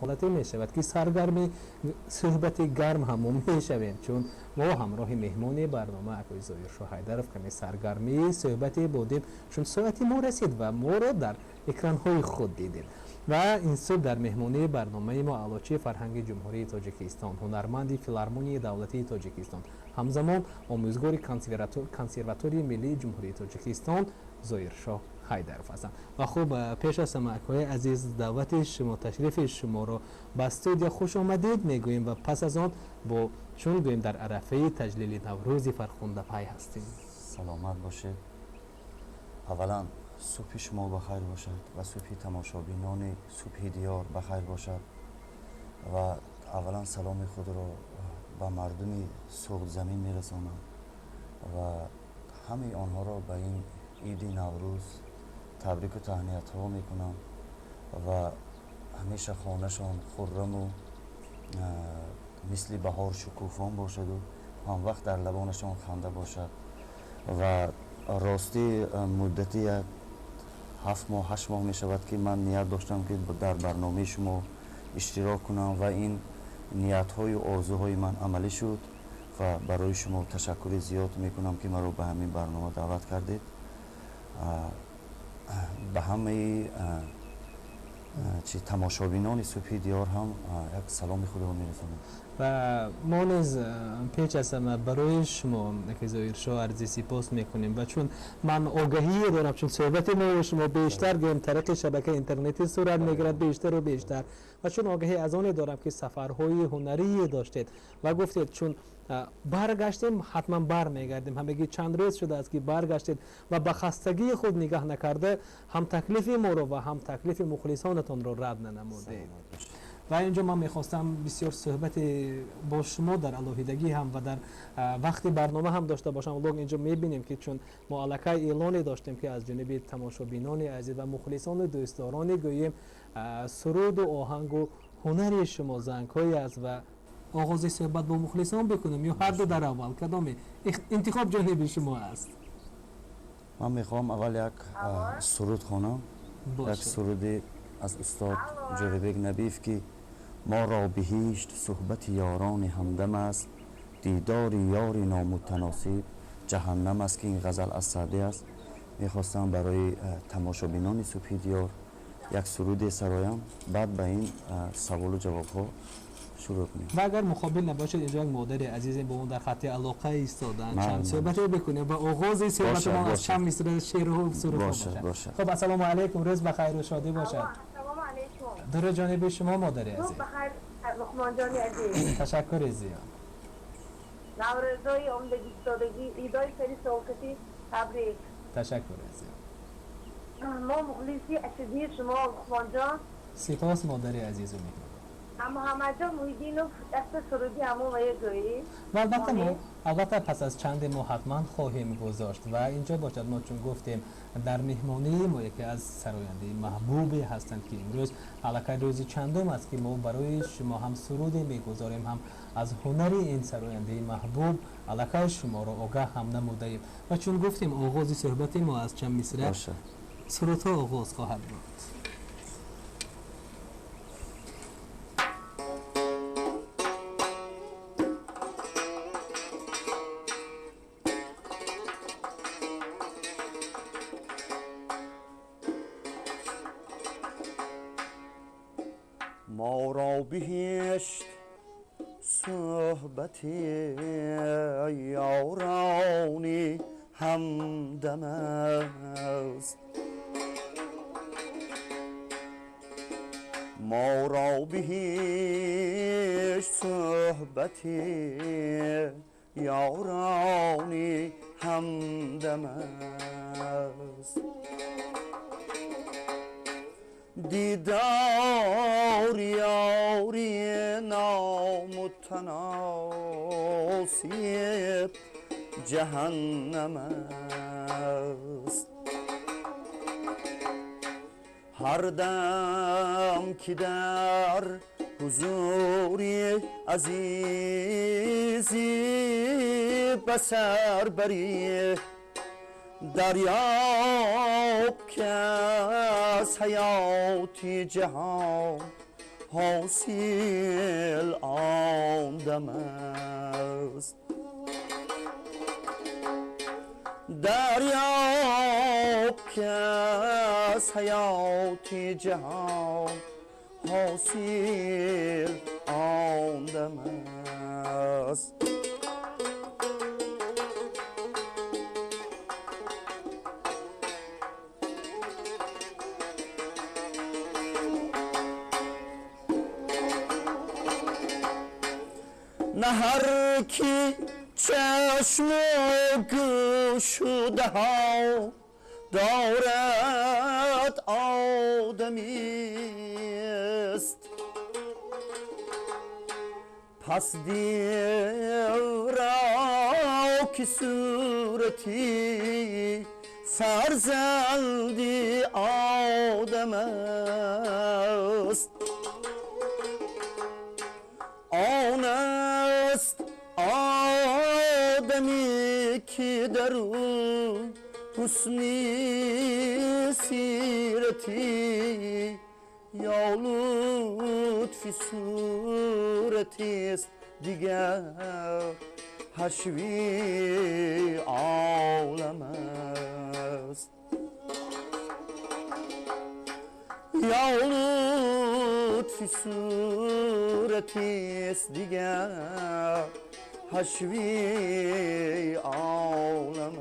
Ҳолате мешавад, ки саргарми суҳбати гарм ҳам мо мешавем, чун мо ҳамроҳи меҳмони барнома акои Зоиршоҳ Ҳайдаров каме саргармии суҳбате будем, чун соати мо расид ва моро дар экранҳои худ дидед. Ва ин субҳ дар меҳмонии барномаи мо аълочии фарҳанги Ҷумҳурии Тоҷикистон, ҳунарманди Филармонияи давлатии Тоҷикистон, ҳамзамон омӯзгори Консерваторияи миллии Ҷумҳурии Тоҷикистон Зоиршоҳ Ҳайдаров ҳастанд. Ва хуб, пеш аз ҳама, акои азиз, даъвати шумо, ташрифи шуморо ба студия хуш омадед мегӯем ва пас аз он бо чун гӯем дар арафаи таҷлили Наврӯзи фархундапай ҳастем. Саломат бошед. Аввалан, субҳи шумо ба хайр бошад ва субҳи тамошобинони Субҳи Диёр ба хайр бошад. Ва аввалан саломи худро ба мардуми Суғдзамин мерасонам ва ҳамаи онҳоро ба ин иди Наврӯз табрику таҳниятҳо мекунам ва ҳамеша хонашон хурраму мисли баҳор шукуфон бошаду ҳамвақт дар лабонашон ханда бошад. Ва ростӣ, муддати як 7 моҳ, 8 моҳ мешавад, ки ман ният доштам, ки дар барномаи шумо иштирок кунам ва ин ниятҳою орзуҳои ман амалӣ шуд ва барои шумо ташаккури зиёд мекунам, ки маро ба ҳамин барнома даъват кардед. Ба ҳамаи чи тамошобинони Субҳи Диёр ҳам як саломи худро мерасонам. Ва мо низ пеш аз ҳама барои шумо, аки Зоиршоҳ, арзи сипос мекунем. Ва чун ман огаҳие дорам, чун суҳбати мо шумо бештар гӯем тариқи шабакаи интернетӣ сурат мегирад бештару бештар, ва чун огаҳӣ аз оне дорам, ки сафарҳои ҳунарие доштед ва гуфтед, чун баргаштем, ҳатман бармегардем, ҳамагӣ чанд рӯз шудааст, ки баргаштед ва ба хастагии худ нигаҳ накарда, ҳам таклифи моро ва ҳам таклифи мухлисонатонро рад нанамудед. Ва инҷо ман мехостам бисёр суҳбате бо шумо дар алоҳидагӣ ҳам ва дар вақти барнома ҳам дошта бошам. Лок инҷо мебинем, ки чун мо аллакай эълоне доштем, ки аз ҷониби тамошобинони азиз ва мухлисону дӯстдорони гӯем суруду оҳангу ҳунари шумо зангҳое аст ва оғози суҳбат бо мухлисон бикунем ё ҳарду дар аввал, кадоме интихоб ҷониби шумо аст? Ман мехоҳам аввал як суруд хонам, як суруди аз устод Ҷӯрабек Набиев, ки «Моро биҳишт суҳбати ёрони ҳамдам аст, дидори ёри номутаносиб ҷаҳаннам аст», ки ин ғазал аз Саъдӣ аст. Мехостам барои тамошобинони Субҳи Диёр як суруде сароям, баъд ба ин саволу ҷавобҳо шурӯъ кунем. Ва агар муқобил набошед, инҷо як модари азизе бо мо дар хатти алоқа истоданд, чанд суҳбате бикунем ва оғози суҳбатамон аз чанд мисра шеъру сурудҳо бошад. Хуб, ассалому алайкум, рӯз ба хайру шодӣ бошад. Дуруд ҷониби шумо, модари азиз. Луқмонҷони азиз. Ташаккури зиёд. Наврӯзои омдагистодагӣ, идои сари солкатӣ табрик. Ташаккури зиёд. Мо мухлиси ашаддии шумо, Луқмонҷон. Сипос, модари азизу меҳрубон. Муҳаммадҷон Муҳиддинов дасти суруди ҳамон вая гӯӣ. Ва албатта, мо албатта пас аз чанде мо ҳатман хоҳем гузошт. Ва инҷо бошад, мо чун гуфтем, дар меҳмонии мо яке аз сарояндаи маҳбубе ҳастанд, ки имрӯз аллакай рӯзи чандум аст, ки мо барои шумо ҳам суруде мегузорем, ҳам аз ҳунари ин сарояндаи маҳбуб аллакай шуморо огаҳ ҳам намудаем. Ва чун гуфтем, оғози суҳбати мо аз чанд мисра сурудҳо оғоз хоҳад буд. Моро биҳишт суҳбати ёрони ҳамдам аст, моро биҳишт суҳбати ёрони ҳамдам аст, дидори ёри номутаносиб ҷаҳаннам аст. Ҳар дам ки дар ҳузури азизӣ ба сар барӣ, дарёб, ки аз ҳаёти ҷаҳон حاصل آن دم است. دریاب که از حیات جهان حاصل آن دم است. نه هر کی چشم و گوش و دهان دارد آدمی است، پس دیو را که صورتی فرزندی آدم است. آن است آدمی که در او حسنی سیرتی یا لطف صورتی است دیگر حشوی عالم است. یا لطف صورتی است دیگر حشوی عالم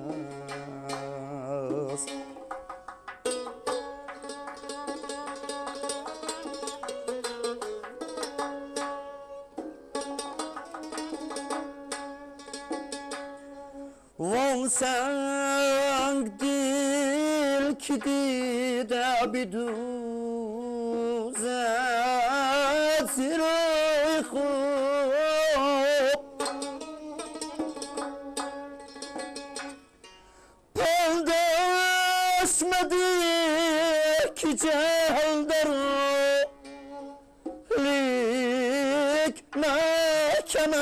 است. وان سنگ دل که دیده بدوزد زیرای خوب، پندش مده که جهل در او لیک محکم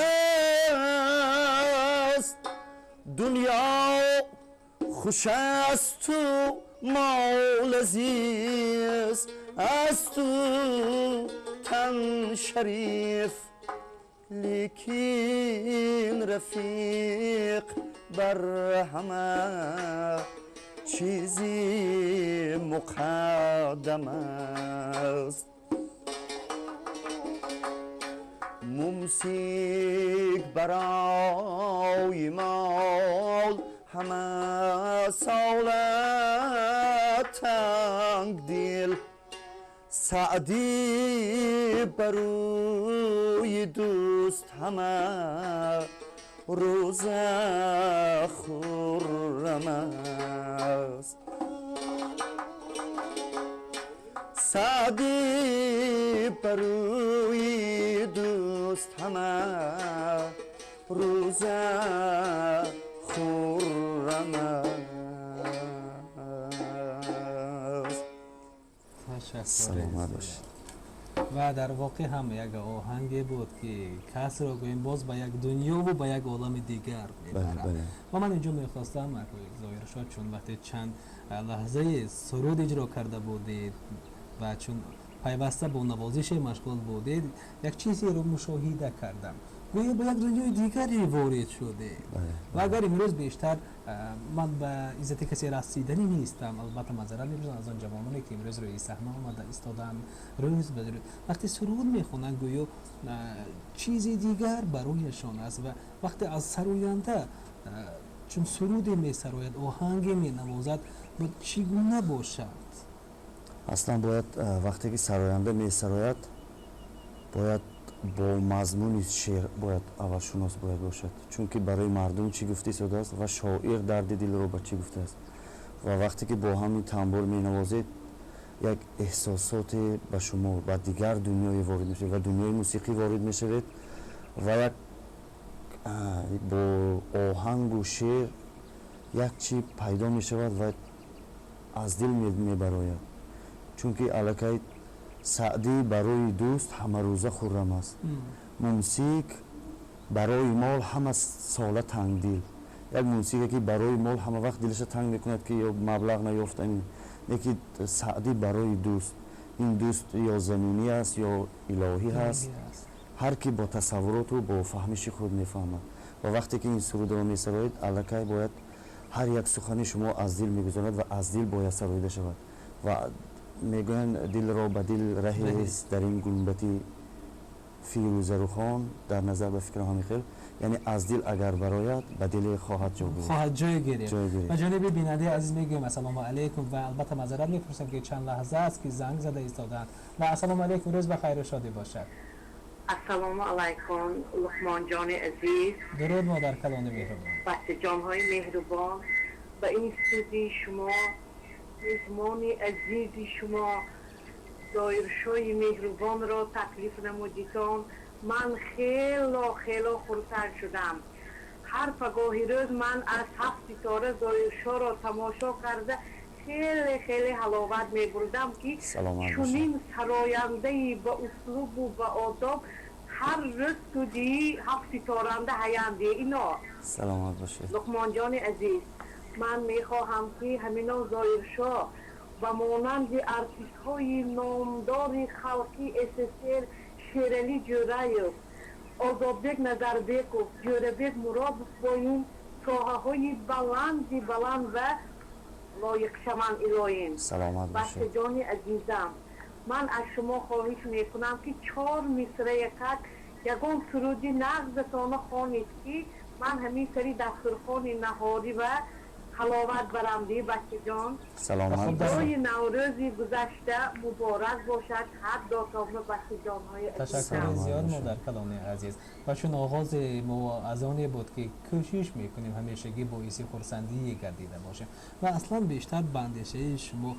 است. دنیا خوش است و مال عزیز از تو تن شریف، لیکن رفیق بر همه چیزی مقدم است. ممسک برای مال همه سال تنگ دل، سعدی بروی دوست همه روز خرم است. سعدی بروی دوست همه روز خرم است. سلامت باشید. و در واقع هم یک آهنگی بود که کس را گوییم باز به یک دنیا و به یک عالم دیگر میبرد. و من اینجا میخواستم ظاهر شد چون وقتی چند لحظه سرود اجرا کرده بودید و چون پیوسته با نوازش مشغول بودید یک چیزی رو مشاهده کردم، گویا به یک دنیای دیگری وارد شده. و اگر امروز بیشتر من به عزت کسی رسیدنی نیستم، البته معذرت می‌خوام از آن جوانانی که امروز روی صحنه آمده ایستادن، روز به روز وقتی سرود میخوانند گویا چیزی دیگر برایشان است. و وقتی از سروینده چون سرودی میسراید، آهنگی مینوازد، باید چگونه باشد؟ اصلا باید وقتی که سراینده میسراید باید با مضمون شعر باید اول شناس باید باشد، چون که برای مردم چی گفته شده است و شاعر درد دل رو به چی گفته است. و وقتی که با همین تنبور می نوازید یک احساسات به شما و دیگر دنیای وارد میشه و دنیای موسیقی وارد میشوید و یک با آهنگ و شعر یک چی پیدا میشود و از دل میبراید. چون که الکی سعدی برای دوست همه روزه خرم است، ممسک برای مال همه ساله تنگ دل. یک موسیقی که برای مال همه وقت دلش تنگ میکند که یا مبلغ نیافت، یکی سعدی برای دوست، Ин дӯст ё заминӣ аст, ё илоҳӣ ҳаст. Ҳар ки бо тасаввуроту бо фаҳмиши худ мефаҳмад. Ва вақте ки ин сурудро месароед, аллакай бояд ҳар як сухани шумо аз дил мегузарад ва аз дил бояд сароида шавад. Ва мегӯянд, дилро ба дил раҳест дар ин гунбати фирӯзарухон, дар назар ба фикрам ҳамин хел, яъне аз дил агар барояд, ба диле хоҳад ҷо гирифт. Хоҳад ҷой гирифт. Ба ҷониби бинандаи азиз мегӯем ассалому алайкум ва албатта маъзарат мепурсем, ки чанд лаҳза аст, ки занг зада истодаанд. Ва ассалому алайкум, рӯз ба хайру шодӣ бошад. Ассалому алайкум, Луқмонҷони азиз. Дуруд, модар калони меҳрубон. Бачаҷонҳои меҳрубон, ба ин студияи шумо, меҳмони азизи шумо, Зоиршоҳи меҳрубонро таклиф намудитон, ман хело хело хурсанд шудам. Ҳар пагоҳи рӯз ман аз ҳафт ситора Зоиршоҳро тамошо карда хеле хеле ҳаловат мебурдам, ки чунин сарояндаи ба услубу ба одоб ҳар рӯз студияи ҳафт ситоранда ҳаянде ино. Саломат бошед. Луқмонҷони азиз, ман мехоҳам, ки ҳамино Зоиршоҳ ба монанди артистҳои номдори халқи СССР Шералӣ Ҷӯраев, Озодбек Назарбеков, Ҷӯрабек Муродов бо ин соҳаҳои баланди баланд ва лоиқ шаванд, илоҳим. Саломат бошед. Бачаҷони азизам, ман аз шумо хоҳиш мекунам, ки чор мисраякак ягон суруди нағзатона хонед, ки ман ҳамин сари дастурхони наҳорӣ ва ҳаловат барам, ди бачаҷон. Саломат. Худои Наврӯзи гузашта муборак бошад ҳар дотона, бачаҷонҳои. Ташаккури зиёд, модар калони азиз. Ва чун оғози мо аз оне буд, ки кӯшиш мекунем ҳамешагӣ боиси хурсандие гардида бошем, ва аслан бештар ба андешаи шумо,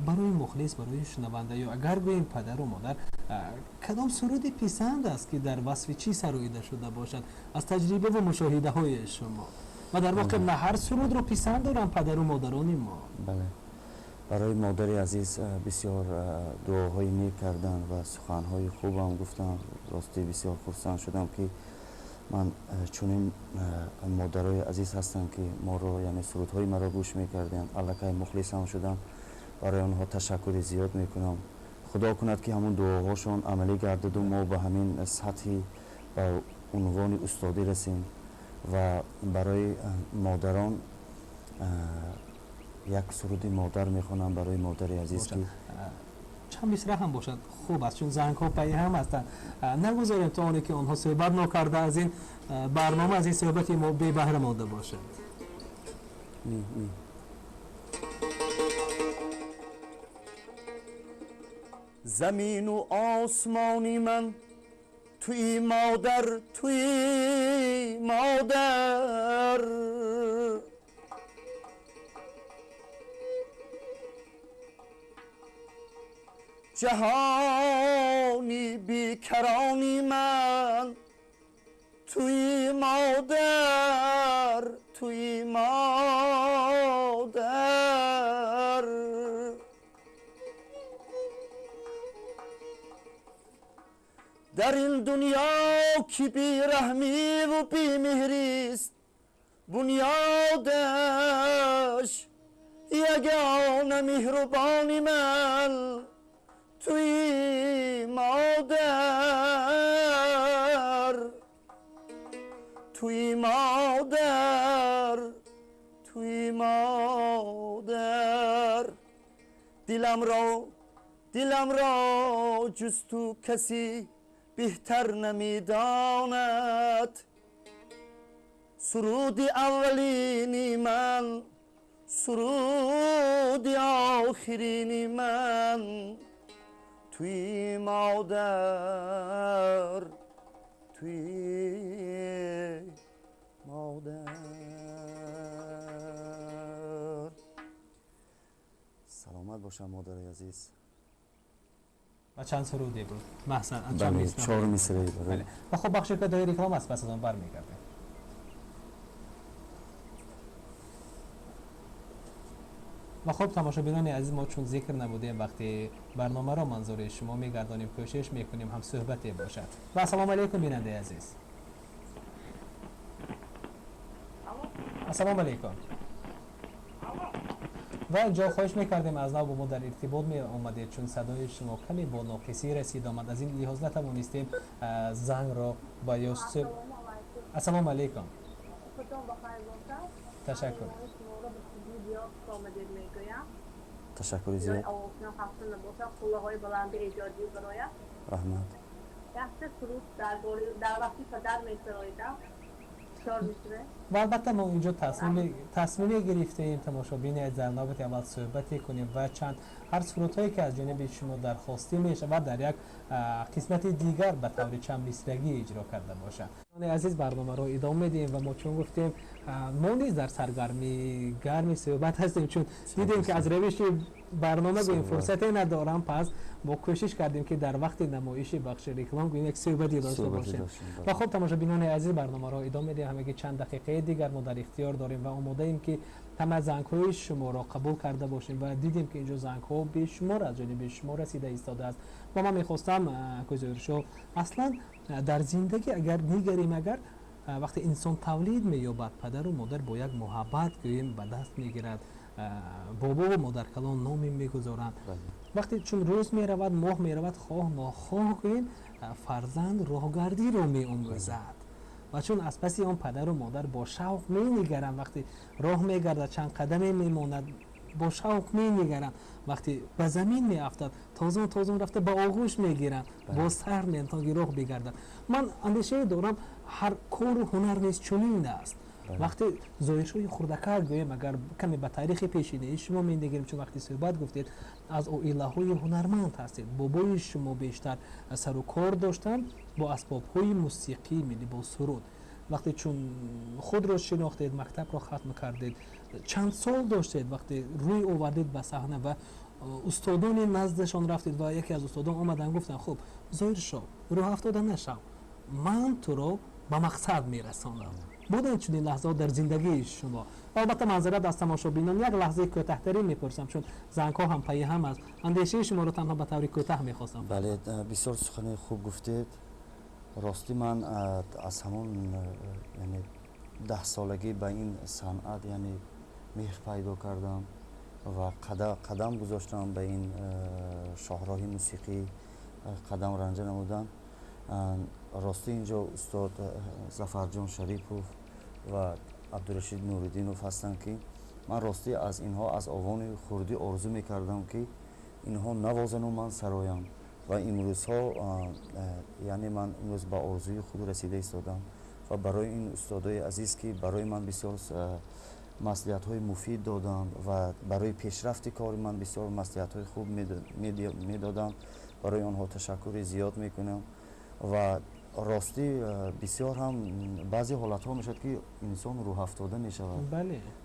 барои мухлис, барои шунаванда ё агар гӯем падару модар, кадом суруди писанд аст, ки дар васфи чӣ сароида шуда бошад, аз таҷрибаву мушоҳидаҳои шумо? Ва дар воқеъ на ҳар сурудро писанд доранд падару модарони мо. Бале, барои модари азиз бисёр дуоҳои нек карданд ва суханҳои хубам гуфтанд. Ростӣ, бисёр хурсанд шудам, ки ман чунин модарои азиз ҳастанд, ки моро, яъне сурудҳои маро гӯш мекарданд, аллакай мухлисам шудам. Барои онҳо ташаккури зиёд мекунам. Худо кунад, ки ҳамун дуоҳошон амалӣ гардаду мо ба ҳамин сатҳи ба унвони устодӣ расем. Ва барои модарон як суруди модар мехонам, барои модари азиз, ки чанд мисра ҳам бошад, хуб аст, чун зангҳо пайи ҳам ҳастанд. Нагузорем то оне, ки онҳо суҳбат нокарда аз ин барнома, аз ин суҳбати мо бебаҳра монда бошанд. Замину осмони ман туи модар, туи модар, ҷаҳони бекарони ман туи модар, туи модар. Дар ин дунё, ки бераҳмиву бемеҳрист бунёдаш, ягона меҳрубони ман туи модар, туи модар, туи модар. Диламро, диламро ҷуз ту касе беҳтар намедонад. Суруди аввалини ман, суруди охирини ман туи модар, туи модар. Саломат бошам, модари азиз. Ва чанд суруде буд маҳсан? Чор мисраи. Ва хуб, бахше ки дои реклама аст, пас аз он бармегардем. Ва хуб, тамошобинони азиз, мо чун зикр набудем, вақти барномаро манзури шумо мегардонем, кӯшиш мекунем ҳам суҳбате бошад. Ва ассалому алайкум, бинандаи азиз. Ассалому алайкум. Ва инҷо хоҳиш мекардем, аз нав бо мо дар иртибот меомадед, чун садои шумо каме бо ноқисӣ расид омад, аз ин лиҳоз натавонистем зангро ба ё. Ассалому алайкум. Ташаккур. Ташаккури зиёд. Раҳмат. Ва албатта, мо инҷо тасмиме гирифтаем, тамошобини, дар навбати аввал суҳбате кунем ва чанд ҳар сурудҳое, ки аз ҷониби шумо дархостӣ мешавад, дар як қисмати дигар ба таври чанд мисрагӣ иҷро карда бошад. Азиз, барномаро идома медиҳем ва мо, чун гуфтем, мо низ дар саргарми гарми суҳбат ҳастем, чун дидем, ки аз равиши барнома гӯем фурсате надорам, пас мо кӯшиш кардем, ки дар вақти намоиши бахши реклам гӯем як суҳбате дошта бошем. Ва хуб, тамошобинони азиз, барномаро идома медиҳем. Ҳамагӣ чанд дақиқаи дигар мо дар ихтиёр дорем ва омодаем, ки ҳама зангҳои шуморо қабул карда бошем. Ва дидем, ки инҷо зангҳо бешумор аз ҷониби шумо расида истодааст. Ва ман мехостам, Зоҳиршоҳ, аслан дар зиндагӣ агар нигарем, агар вақте инсон тавлид меёбад, падару модар бо як муҳаббат гӯем ба даст мегирад, бобову модаркалон номе мегузоранд. Вақте чун рӯз меравад, моҳ меравад, хоҳ нохоҳ гӯем фарзанд роҳгардиро меомӯзад. Ва чун аз паси он падару модар бо шавқ менигаранд, вақте роҳ мегардад, чанд қадаме мемонад, бо шавқ менигаранд, вақте ба замин меафтад, тозон тозон рафта ба оғӯш мегиранд, бо сар то ки роҳ бигардад. Ман андешае дорам, ҳар кору ҳунар низ чунин аст. Вақте Зоҳиршоҳи хурдакак гӯем, агар каме ба таърихи пешинаи шумо менигарем, чун вақти суҳбат гуфтед, аз оилаҳои ҳунарманд ҳастед, бобои шумо бештар сару кор доштанд бо асбобҳои мусиқии миллӣ, бо суруд. Вақте чун худро шинохтед, мактабро хатм кардед, чанд сол доштед, вақте рӯй овардед ба саҳна ва устодони наздашон рафтед ва яке аз устодон омаданд, гуфтанд: «Хуб, Зоҳиршоҳ, рӯҳафтода нашав, ман туро ба мақсад мерасонам»? Буданд чунин лаҳзаҳо дар зиндагии шумо? Албатта, маъзарат аз тамошобинон, як лаҳзаи кӯтаҳтарин мепурсам, чун зангҳо ҳам пайи ҳам аст. Андешаи шуморо танҳо ба таври кӯтаҳ мехостам. Бале, бисёр сухани хуб гуфтед. Ростӣ, ман аз ҳамон, яъне, 10-солагӣ ба ин санъат, яъне, меҳр пайдо кардам ва қадам гузоштам ба ин шоҳроҳи мусиқӣ, қадам ранҷа намудам. Ростӣ, инҷо устод Зафарҷон Шарипов ва Абдурашид Нуриддинов ҳастанд, ки ман, ростӣ, аз инҳо аз овони хурдӣ орзу мекардам, ки инҳо навозану ман сароям. Ва имрӯзҳо, яъне, ман имрӯз ба орзуи худ расида истодам. Ва барои ин устодои азиз, ки барои ман бисёр маслиҳатҳои муфид доданд ва барои пешрафти кори ман бисёр маслиҳатҳои хуб медоданд, барои онҳо ташаккури зиёд мекунам. Ва ростӣ, бисёр ҳам баъзе ҳолатҳо мешавад, ки инсон рӯҳафтода мешавад,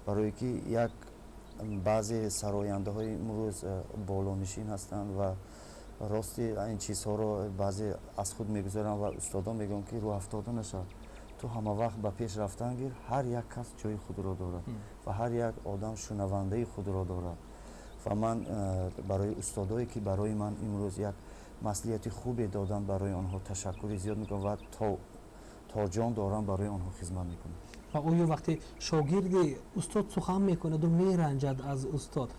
барое ки як баъзе сарояндаҳои имрӯз болонишин ҳастанд ва, рости, ин чизҳоро баъзе аз худ мегузоранд. Ва устодон мегӯянд, ки рӯҳафтода нашав, ту ҳама вақт ба пеш рафтан гир, ҳар як кас ҷои худро дорад ва ҳар як одам шунавандаи худро дорад. Ва ман барои устодое, ки барои ман имрӯз як маслиҳати хубе доданд, барои онҳо ташаккури зиёд мекунам ва то ҷон дорам барои онҳо хизмат мекунам. Ва оё вақте шогирди устод сухан мекунаду меранҷад аз устод,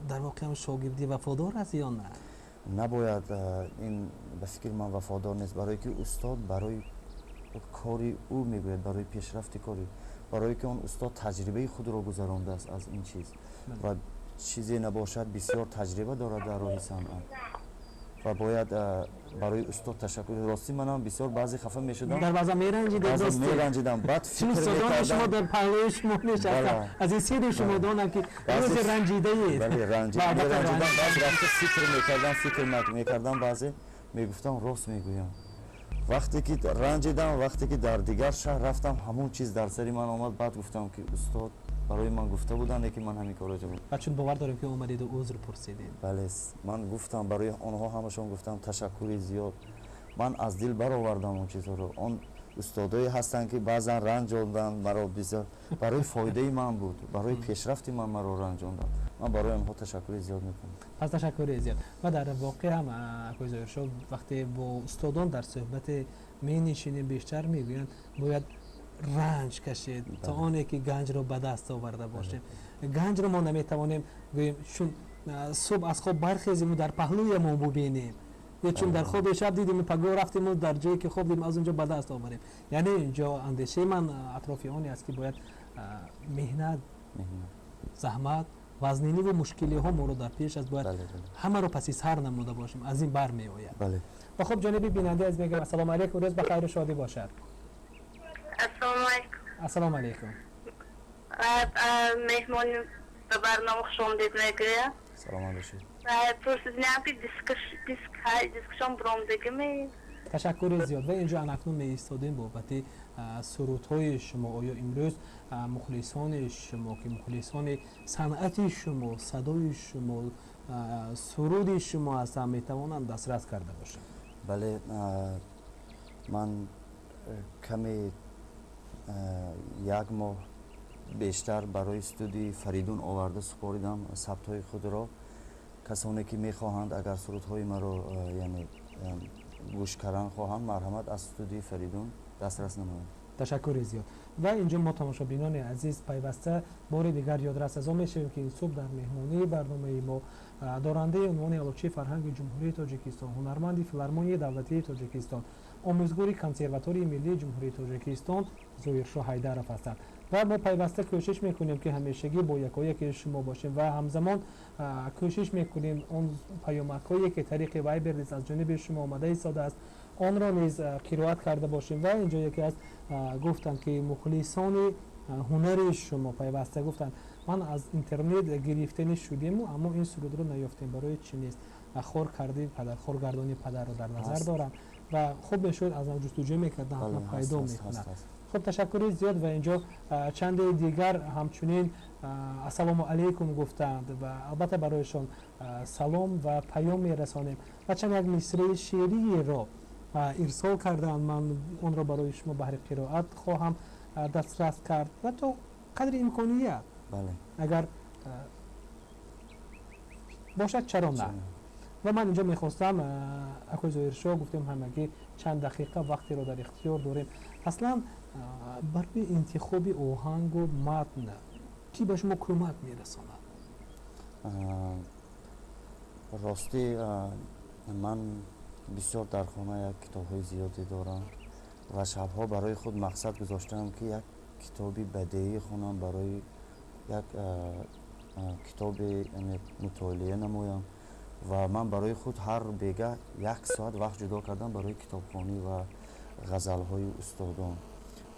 дар воқеан шогирди вафодор аст ё на? Набояд, ин ба фикри ман вафодор нест, барое ки устод барои кори ӯ мегӯяд, барои пешрафти кори, барое ки он устод таҷрибаи худро гузарондааст аз ин чиз ва чизе набошад, бисёр таҷриба дорад дар роҳи санъат ва бояд барои устод ташаккур. Ростӣ, манам бисёр баъзе хафа мешудам. Дар баъза меранҷидед? Меранҷидам, баъд фикр мекардам, шумо дар паҳлӯи шумо нишастам, аз ин сири шумо донам, ки рӯзе ранҷидаед. Бале, меранҷидам. Баъд рафта фикр мекардам, фикр мекардам, баъзе мегуфтам: «Рост мегӯям». Вақте ки ранҷидам, вақте ки дар дигар шаҳр рафтам, ҳамон чиз дар сари ман омад. Баъд гуфтам, ки устод барои ман гуфта буданд, ки ман ҳамин корро. Ва чун бовар дорем, ки омадеду узр пурсидед. Бале, ман гуфтам, барои онҳо ҳамашон гуфтам: «Ташаккури зиёд». Ман аз дил баровардам он чизҳоро. Он устодое ҳастанд, ки баъзан ранҷонданд маро, бисёр барои фоидаи ман буд, барои пешрафти ман маро ранҷонданд. Ман барои онҳо ташаккури зиёд мекунам. Пас ташаккури зиёд. Ва дар воқеъ ҳам, акои Зоҳиршоҳ, вақте бо устодон дар суҳбате менишинем, бештар мегӯянд, бояд ранҷ кашид то оне ки ганҷро ба даст оварда бошем. Ганҷро мо наметавонем гӯем, чун субҳ аз хоб бархезиму дар паҳлӯямон бубинем, ё чун дар хоби шаб дидиму пагоҳ рафтиму дар ҷое ки хоб дидем, аз он ҷо ба даст оварем. Яъне инҷо андешаи ман атрофи оне аст, ки бояд меҳнат, заҳмат, вазниниву мушкилиҳо моро дар пеш аст, бояд ҳамаро паси сар намуда бошем, аз ин бармеояд. Ва хуб, ҷониби бинандаи аз мегӯям: ассалому алайкум, рӯз ба хайру шодӣ бошад. Ассалому алайкум. Ассалому алайкум. Меҳмон ба барнома хушомдед мегӯям. Саломат бошед. Пурсидинам, ки дискшон буромдагими? Ташаккури зиёд. Ва инҷо анакнун меистодем бобати сурудҳои шумо. Оё имрӯз мухлисони шумо, ки мухлисони санъати шумо, садои шумо, суруди шумо ҳастанд, метавонанд дастрас карда бошанд? Бале, ман каме як моҳ бештар барои студияи Фаридун оварда супоридам сабтҳои худро. Касоне ки мехоҳанд, агар сурудҳои маро, яъне, гӯш кардан хоҳанд, марҳамат, аз студияи Фаридун дастрас намоянд. Ташаккури зиёд. Ва инҷо мо, тамошобинони азиз, пайваста бори дигар ёдрас аз он мешавем, ки ин субҳ дар меҳмонии барномаи мо дорандаи унвони Аълочии фарҳанги Ҷумҳурии Тоҷикистон, ҳунарманди Филармонияи давлатии Тоҷикистон, омӯзгори Консерваторияи миллии Ҷумҳурии Тоҷикистон Зоиршоҳ Ҳайдаров ҳастанд. Ва мо пайваста кӯшиш мекунем, ки ҳамешагӣ бо якояки шумо бошем ва ҳамзамон кӯшиш мекунем он паёмакҳое, ки тариқи Вайбер низ аз ҷониби шумо омада истодааст, онро низ қироат карда бошем. Ва инҷо яке аз гуфтанд, ки мухлисони ҳунари шумо пайваста гуфтанд: ман аз интернет гирифтанӣ шудему, аммо ин сурудро наёфтем, барои чӣ нест? Хор карди падар, хоргардони падарро дар назар дорам ва хуб мешуд, аз нав ҷустуҷӯ мекардан, ҳатман пайдо мекунад. Хуб, ташаккури зиёд. Ва инҷо чанде дигар ҳамчунин ассалому алайкум гуфтанд ва албатта барояшон салом ва паём мерасонем ва чанд як мисраи шеъриеро ирсол карданд. Ман онро барои шумо баҳри қироат хоҳам дастрас кард ва то қадри имконият, агар бошад, чаро на. Ва ман инҷо мехостам, акои Зоҳиршоҳ, гуфтем, ҳамагӣ чанд дақиқа вақтеро дар ихтиёр дорем, аслан барои интихоби оҳангу матн кӣ ба шумо кӯмак мерасонад? Ростӣ, ман бисёр дар хона як китобҳои зиёде дорам ва шабҳо барои худ мақсад гузоштаам, ки як китоби бадеӣ хонам, барои як китобе мутолиа намоям. Ва ман барои худ ҳар бегаҳ як соат вақт ҷудо кардам барои китобхонӣ ва ғазалҳои устодон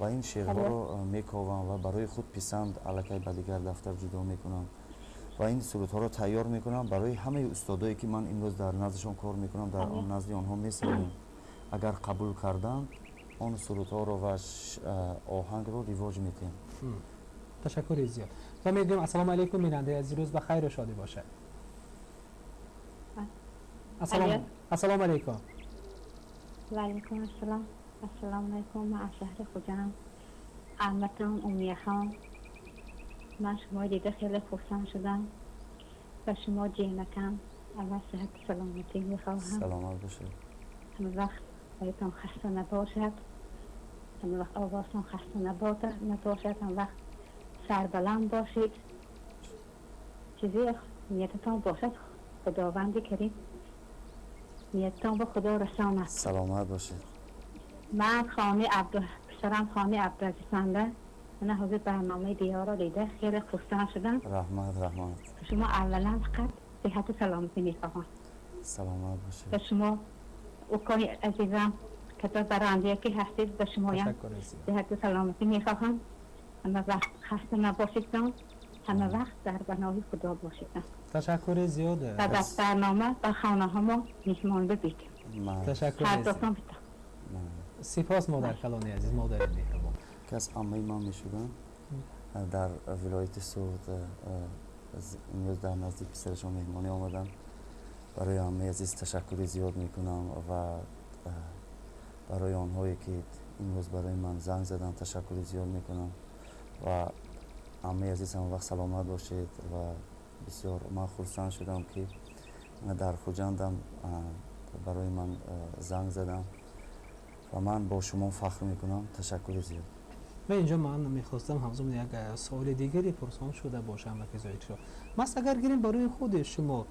ва ин шеърҳоро мековам ва барои худ писанд аллакай ба дигар дафтар ҷудо мекунам ва ин сурудҳоро тайёр мекунам барои ҳамаи устодое, ки ман имрӯз дар наздишон кор мекунам, дар назди онҳо месароем. Агар қабул карданд, он сурудҳоро ва оҳангро ривоҷ медиҳем. Ташаккури зиёд. Ва мегӯем: ассалому алайкум, бинандаи азиз, рӯз ба хайру шодӣ бошад. Ассалому алайкум. Ваалайкум ассалом. Ассалому алайкум. Ман аз шаҳри Хуҷанд, амматам Умияхон. Ман шуморо дида хеле хурсанд шудам. Ба шумо, ҷинакам, аввал сиҳату саломатӣ мехоҳам. Саломат бошед. Ҳама вақт ҳоятон хаста набошад, ҳама вақт овозтон хаста набошад, ҳама вақт сарбаланд бошед. Чизе ниятатон бошад, Худованди Карим ниятатон ба Худо расонад. Саломат бошед. Ман хони Абду писарам, хони Абдуазизанда. Ман ҳозир барномаи Диёрро дида хеле хурсанд шудам. Раҳмат, раҳмат. Шумо аввалан фақат сиҳату саломатӣ мехоҳам. Саломат бошед. Ба шумо, укои азизам, кадо барандае ки ҳастед, ба шумоям сиҳату саломатӣ мехоҳам. Ҳама вақт хаста набошедтон, ҳама вақт дар паноҳи Худо бошедтон. Ташаккури зиёд. Ба барнома ба хонаҳамо меҳмон бибед. Ташаккури. Ҳардотон. Сипос, модаркалони азиз, модари меҳрубон. Кас аммаи ман мешуданд, дар вилояти Суғд имрӯз дар назди писарашон меҳмонӣ омаданд. Барои аммаи азиз ташаккури зиёд мекунам ва барои онҳое, ки имрӯз барои ман занг заданд, ташаккури зиёд мекунам. Ва аммаи азиз, ҳама вақт саломат бошед. Ва бисёр ман хурсанд шудам, ки дар Хуҷандам барои ман занг заданд ва ман бо шумо фахр мекунам. Ташаккури зиёд. Ва инҷо ман мехостам ҳамзамон як суоли дигаре пурсон шуда бошам, аки Зоҳиршоҳ. Мас агар гирем барои худи шумо,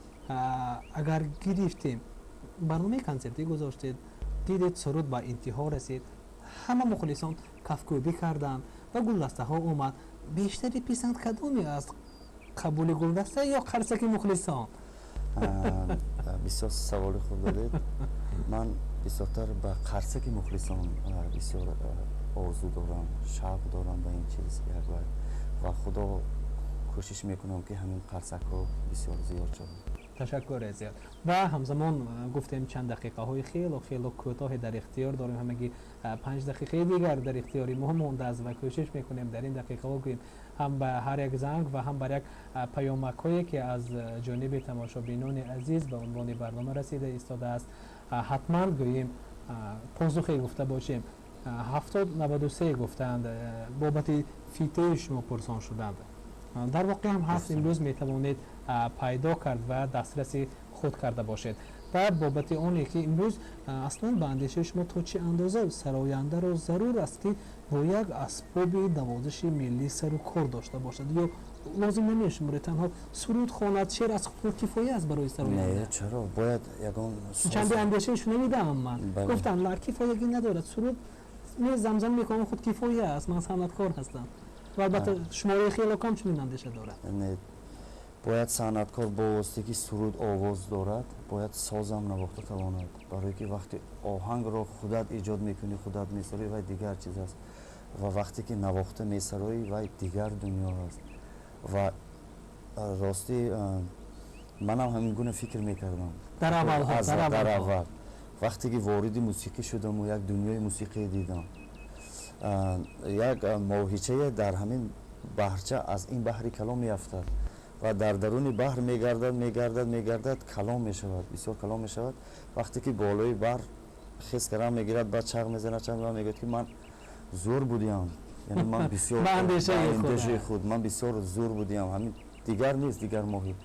агар гирифтем барномаи консертӣ гузоштед, дидед суруд ба интиҳо расид, ҳама мухлисон кафкӯбӣ карданд ва гулдастаҳо омад, бештари писанд кадоме аст? Қабули гулдаста ё қарсаки мухлисон? Бисёр саволи хуб додед. Ман бисёртар ба қарсаки мухлисон бисёр орзу дорам, шавқ дорам ба ин чиз ва худо кӯшиш мекунам, ки ҳамин қарсакҳо бисёр зиёд шаванд. Ташаккур зиёд. Ва ҳамзамон гуфтем чанд дақиқаҳои хело хело кӯтоҳе дар ихтиёр дорем, ҳамагӣ 5 дақиқаи дигар дар ихтиёри мо мондааст ва кӯшиш мекунем дар ин дақиқаҳо гӯем ҳам ба ҳар як занг ва ҳам бар як паёмакҳое, ки аз ҷониби тамошобинони азиз ба унвони барнома расида истодааст, ҳатман гӯем посухе гуфта бошем. 7093 гуфтаанд, бобати фитаи шумо пурсон шуданд. Дар воқеъ ҳам ҳаст, имрӯз метавонед пайдо кард ва дастраси худ карда бошед. Ва бобати оне ки имрӯз аслан ба андешаи шумо то чӣ андоза сарояндаро зарур аст, ки бо як асбоби навозиши миллӣ сару кор дошта бошад, ё лозим намешуморед, танҳо суруд хонад, шеър аз худ кифоя аст барои сароянда? Не, чаро, бояд ягон чанде андешаи шунавидаам ман, гуфтам на, кифоягӣ надорад, суруд замзам мекунам, худ кифоя аст, ман санъаткор ҳастам. Ва албатта шумораи хело кам чунин андеша дорад. Не, бояд санъаткор бо воситае ки суруд овоз дорад, бояд созам навохта тавонад, барое ки вақти оҳангро худат эҷод мекунӣ, худат месароӣ, вай дигар чиз аст, ва вақте ки навохта месароӣ, вай дигар дунё аст. Ва ростӣ манам ҳамин гуна фикр мекардам дар аввал. Вақте ки вориди мусиқӣ шудаму як дунёи мусиқӣ дидам, як моҳичае дар ҳамин баҳрча аз ин баҳри калон меафтад ва дар даруни баҳр мегардад, мегардад, мегардад, калон мешавад, бисёр калон мешавад. Вақте ки болои баҳр хес кардан мегирад, баъд чағ мезанад, чағ мезанад, мегӯяд, ки ман зӯр будиам, яъне ман бисёр андешаи худ, ман бисёр зӯр будиам, ҳамин дигар нест, дигар моҳӣ.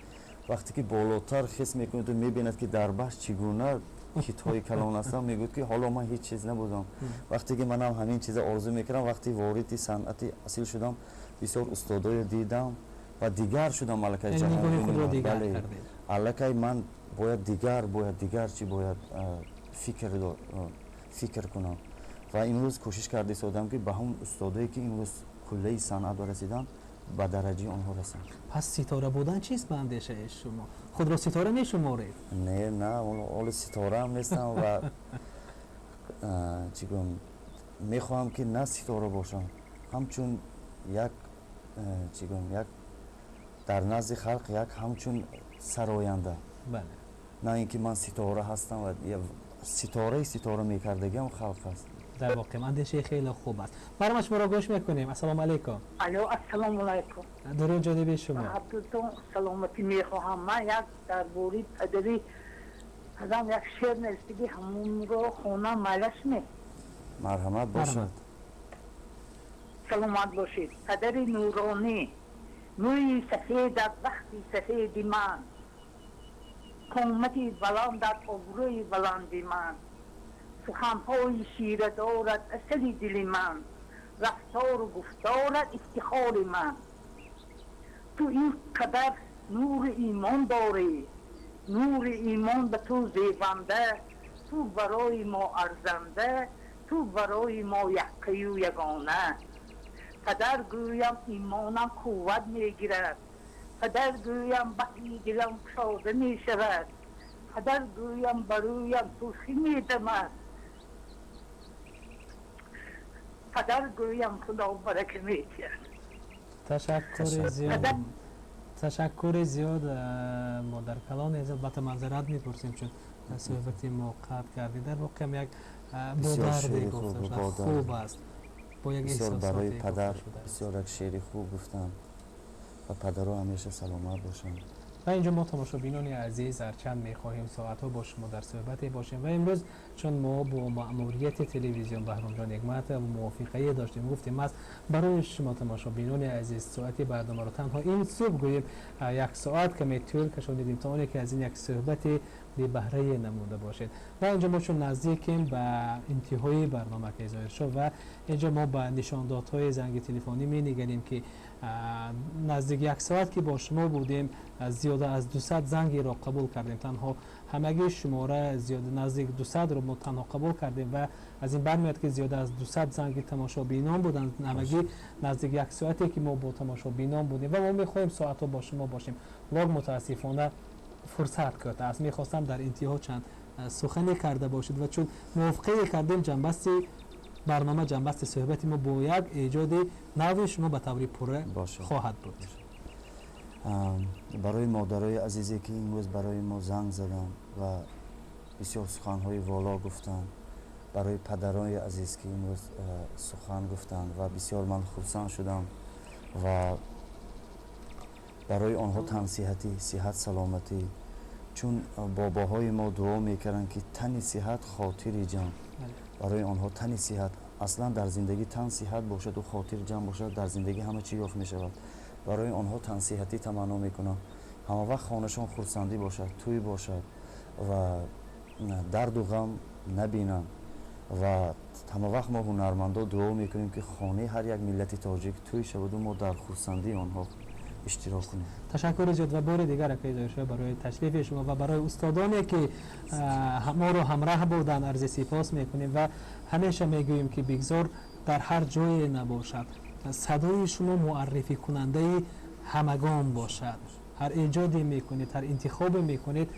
Вақте ки болотар хес мекунад, мебинад, ки дар баҳр чӣ гуна китҳои калон ҳастанд, мегӯяд, ки ҳоло ман ҳеҷ чиз набудам. Вақте ки манам ҳамин чиза орзу мекардам, вақте вориди санъати асил шудам, бисёр устодоё дидам ва дигар шудам, аллакай ҷаҳон, аллакай ман бояд дигар, бояд дигар чӣ, бояд фикр кунам. Ва имрӯз кӯшиш карда истодам, ки ба ҳамон устодое, ки имрӯз куллаи санъат расиданд, ба дараҷаи онҳо расам. Пас ситора будан чист ба андешаи шумо? Худро ситора мешуморед? Не, на, ҳоло ситораам нестам ва чӣ гӯям, мехоҳам, ки на ситора бошам, ҳамчун як, чӣ гӯям, як дар назди халқ як ҳамчун сароянда, на ин ки ман ситора ҳастам ва ситораи ситора мекардагиам халқ аст. Дар воқеъ андешаи хеле хуб аст. Барои шуморо гӯш мекунем. Ассалому алайкум. Алло, ассалому алайкум. Дуруд ҷониби шумо. Ҳардутон саломатӣ мехоҳам. Ман як дар бораи падари падарам як шеър навиштагӣ, ҳамонро хонам, майлаш ме? Марҳамат, бошад. Саломат бошед. Падари нуронӣ, мӯи сафедат вақти сафеди ман, қомати баландат обрӯи баланди ман, суханҳои шира дорад асали дили ман, рафтору гуфторат ифтихори ман. Ту ин қадар нури имон дорӣ, нури имон ба ту зебанда, ту барои мо арзанда, ту барои мо яккаю ягона. Падар гӯям, имонам қувват мегирад, падар гӯям, баҳри дилам кушода мешавад, падар гӯям, ба рӯям сурхӣ медамад, падар гӯям, худо барака медиҳад. Ташаккури зиёд, ташаккури зиёд, модаркалон. Албатта маъзарат мепурсем, чун суҳбати мо қатъ кардед. Дар воқеъ як бо дарде гуфта хуб аст, бо як бисёр барои падар бисёр як шеъри хуб гуфтам ва падарҳо ҳамеша саломат бошанд. Ва инҷо мо, тамошобинони азиз, ҳарчанд мехоҳем соатҳо бо шумо дар суҳбате бошем ва имрӯз чун мо бо маъмурияти телевизион Баҳромҷон Ҳикматов мувофиқае доштем, гуфтем аст барои шумо, тамошобинони азиз, соати барномаро танҳо ин субҳ гӯем як соат каме тӯл кашонидем, то оне ки аз ин як суҳбати бебаҳрае намуда бошед. Ва инҷо мо чун наздикем ба интиҳои барнома ки Зоҳиршоҳ, ва инҷо мо ба нишондодҳои занги телефонӣ менигарем ки наздик як соат ки бо шумо будем, зиёда аз 200 зангиро қабул кардем. Танҳо ҳамагӣ шумора зиёда наздик 200-ро мо танҳо қабул кардем ва аз ин бармеояд ки зиёда аз 200 занги тамошобинон буданд. Ҳамагӣ наздик як соате ки мо бо тамошобинон будем ва мо мехоҳем соатҳо бо шумо бошем. Лок мутаассифона фурсат кӯтоҳ аст. Мехостам дар интиҳо чанд сухане карда бошед ва чун мувофиқае кардем ҷанбасти барнома, ҷанбасти суҳбати мо бо як эҷоди нави шумо ба таври пурра хоҳад буд. Барои модарои азизе ки имрӯз барои мо занг заданд ва бисёр суханҳои воло гуфтанд, барои падарои азиз ки имрӯз сухан гуфтанд ва бисёр ман хурсанд шудам ва барои онҳо тансиҳатӣ, сиҳат, саломатӣ, чун бобоҳои мо дуо мекарданд ки тани сиҳат хотири ҷамъ. Барои онҳо тани сиҳат, аслан дар зиндагӣ тан сиҳат бошаду хотир ҷамъ бошад, дар зиндагӣ ҳама чӣ ёфт мешавад. Барои онҳо тансиҳатӣ таманно мекунам, ҳама вақт хонашон хурсандӣ бошад, тӯй бошад ва дарду ғам набинанд. Ва ҳама вақт мо ҳунармандо дуо мекунем ки хонаи ҳар як миллати тоҷик тӯй шаваду мо дар хурсандии онҳо иштирок кунем. Ташаккури зиёд ва бори дигар акаи Зоҳиршоҳ барои ташрифи шумо ва барои устодоне ки моро ҳамроҳ буданд арзи сипос мекунем ва ҳамеша мегӯем ки бигзор дар ҳар ҷое набошад садои шумо муаррификунандаи ҳамагон бошад. Ҳар эҷоде мекунед, ҳар интихобе мекунед,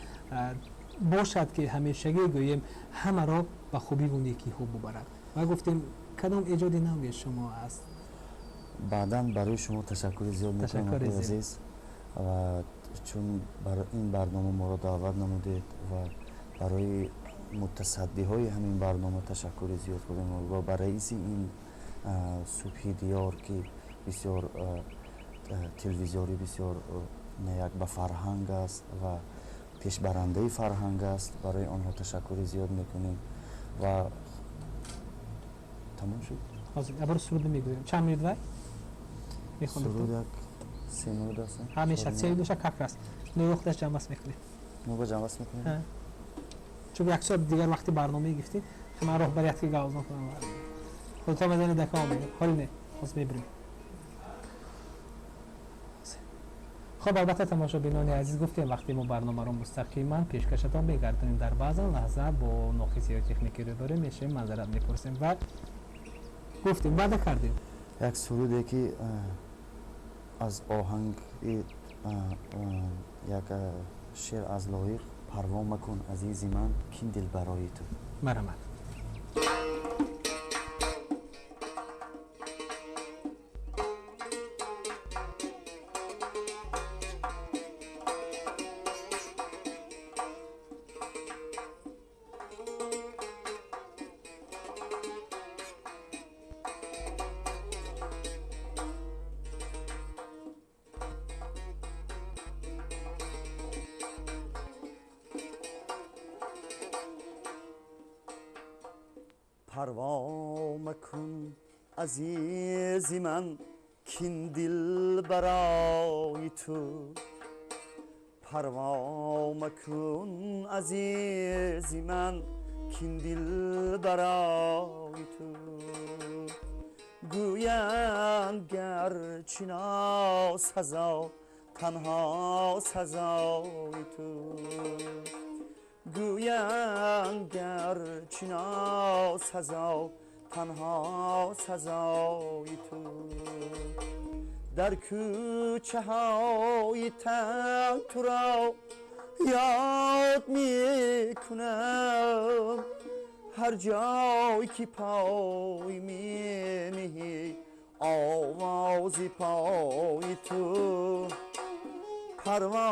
бошад ки ҳамешагӣ гӯем ҳамаро ба хубиву некиҳо бубарад. Ва гуфтем кадом эҷоди нави шумо аст? Баъдан барои шумо ташаккури зиёд мекунам азиз, ва чун барои ин барнома моро даъват намудед ва барои мутасаддиҳои ҳамин барнома ташаккури зиёд кардем ва ба раиси ин субҳи диёр ки бисёр телевизори бисёр як ба фарҳанг аст ва пешбарандаи фарҳанг аст, барои онҳо ташаккури зиёд мекунем. Ва тамом шуд. Ҳозир абр суруд мегӯем. Чанд минут вай? Суруд як 3 минут аст. Ҳамеша 3 минут как раз. Нӯҳташ ҷамъбаст мекунем. Нӯба ҷамъбаст мекунем? Чун як соат дигар вақти барномае гирифтем, ман роҳбарият ки гавз накунам. Худто мезанед дака омед. Ҳоли не, ҳозир мебирем. Хоб, албатта тамошобинони азиз, гуфтем вақте мо барномаро мустақиман пешкашатон мегардонем, дар баъзан лаҳза бо ноқисиҳои техникӣ рӯбарӯ мешавем, маъзарат мепурсем ва гуфтем, ваъда кардем. Як суруде ки аз оҳанги як шеър аз Лоиқ, парво макун азизи ман, кин дил барои ту. Марҳамат. Парво макун азизи ман, кин дил барои ту. Парво макун азизи ман, кин дил барои ту. Гӯянд гарчи носазо, танҳо сазои ту. Гӯянд гарчи носазо, танҳо сазои ту. Дар кӯчаҳои танг туро ёд мекунам, ҳар ҷой ки пой мениҳӣ овози пои ту. Парво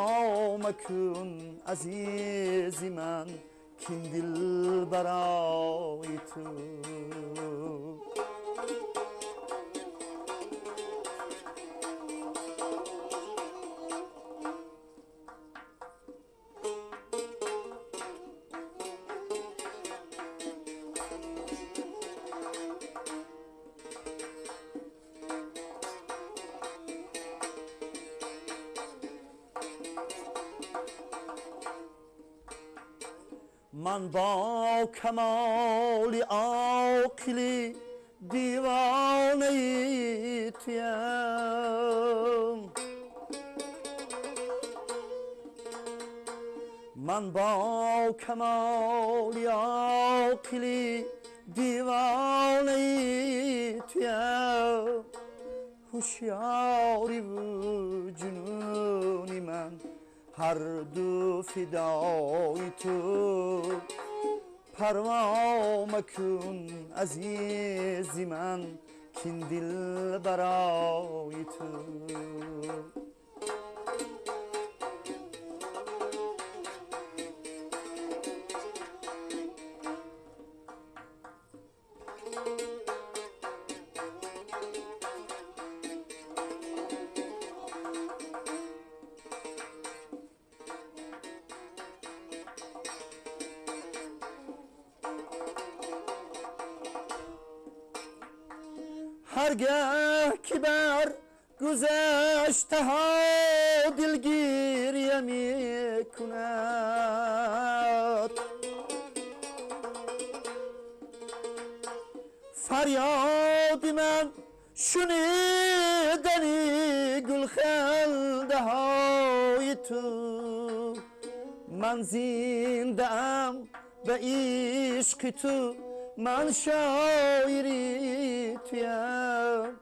макун азизи ман, кин дил барои ту. من با کمال عاقلی دیوانه تویم. من با کمال عاقلی دیوانه تویم. هوشیاری و جنونی من هر دو فدای تو. پروا مکن عزیزی من کین دل برای تو. هرگه که بر گذشته ها دلگیری می کند، فریاد من شنیدنی گلخنده های تو. من زنده ام به عشق تو، من شاعری تویم.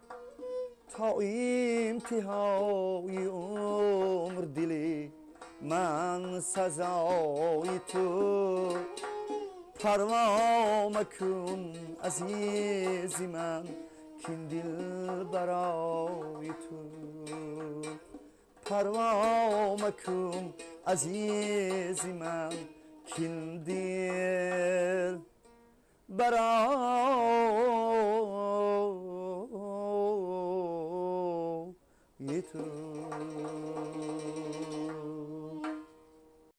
تا انتهای عمر دلی من سزای تو. پروا مکن عزیزی من کین دل برای تو. پروا مکن عزیزی من کین دل برای تو.